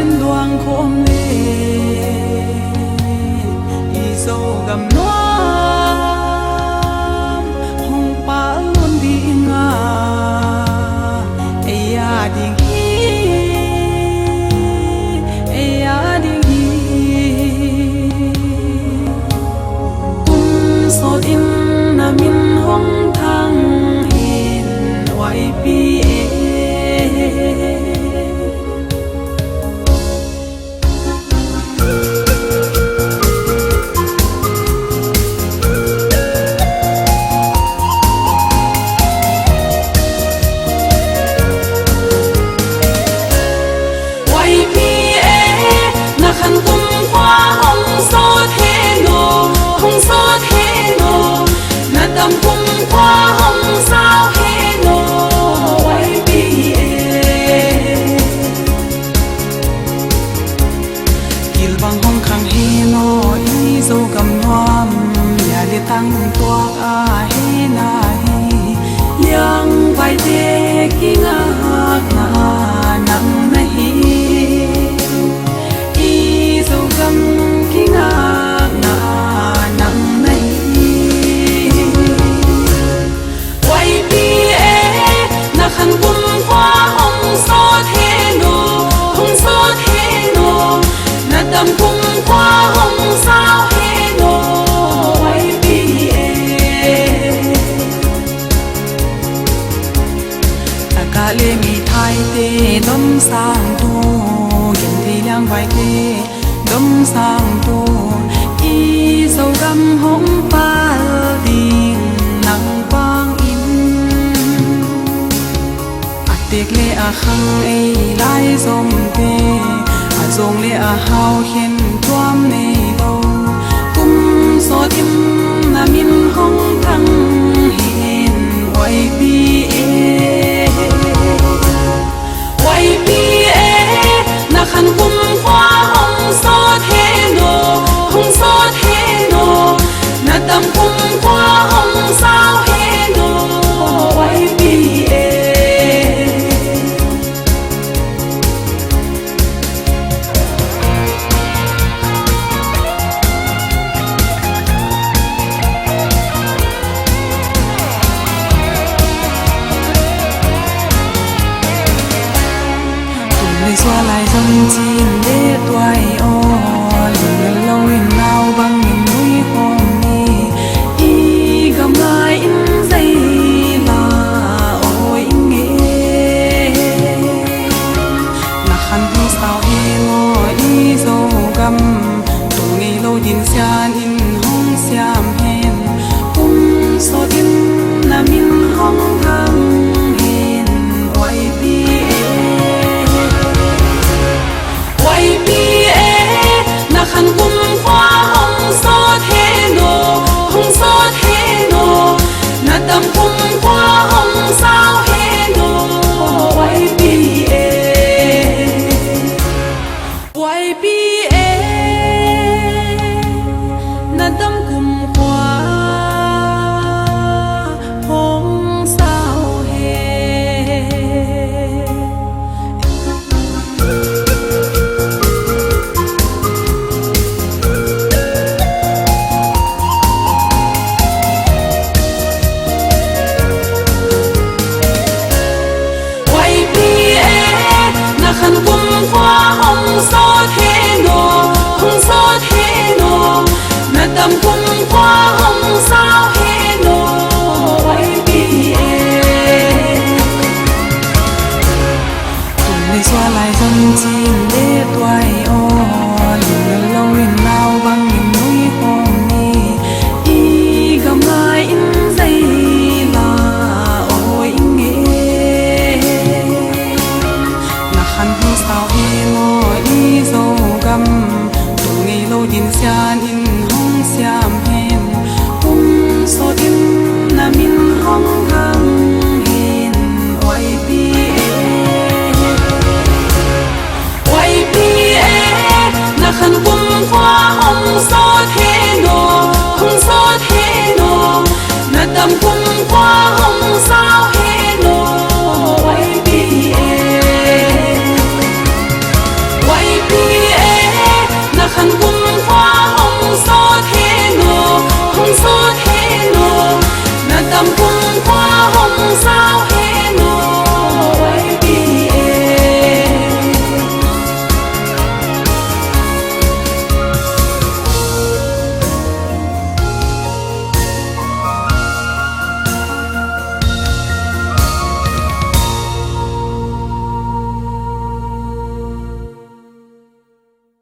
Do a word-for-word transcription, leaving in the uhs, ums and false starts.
Luang khawm leh i Zogam nuam hong pal lum ding a, ei a ding hi, ei a ding hi. Kum sawt in na min hong thang in, Y P A. Y P A, na khan kum khua hong sawt hen aw, hong sawt hen aw, na dam kum khua hong sau hen aw, Y P A. Kilvang hong khang hen aw, i Zogam nuam, ya le tang tuak a hen ahi, liangvaite kingakna nang na hi. I Zogam kingakna nang na hi. Y P A, na khan kum khua hong sawt hen aw, hong sawt hen aw, na dam kum khua hong sau hen aw, Y P A. Taka le mi thaite dom sang tu, gen thei liangvaite dom sang tu, i Zogam hong pal ding nang pang in. A tek le a khang ei lai zomte, a zong le a hau khen tuam nei lou. Kum sawt in na min hong thang hen, Y P A. Y P A, na khan kum khua hong sawt hen aw, hong sawt hen aw, na dam kum khua hong sau hen aw, Y P A. Kum le sua lai zong chin le tuai aw, lungnel lou in naubang in nui khawm ni, i gam lai in zei la aw ing e. Na khan hong sau hen aw, i Zogam, tung ngei lou din sian in hong siam hen, kum sawt in na min hong thang hen, Y P A. Y P A, na khan kum khua hong sawt hen aw, hong sawt hen aw, na dam kum khua hong sau hen aw, Y P A. Y P A, na dam kum khua hong sau hen. Y P A, na khan kum khua hong sawt hen aw, hong sawt hen aw, na dam kum khua hong sau hen aw, Y P A. Kum le sua lai zong chin le tuai aw, lungnel lou in naubang in nui khawm ni, i gam lai in zei la aw ing e. Na khan hong sau hen aw, i Zogam, tung ngei lou din sian in hong siam hen, kum sawt in na min hong thang hen, Y P A. Y P A, na khan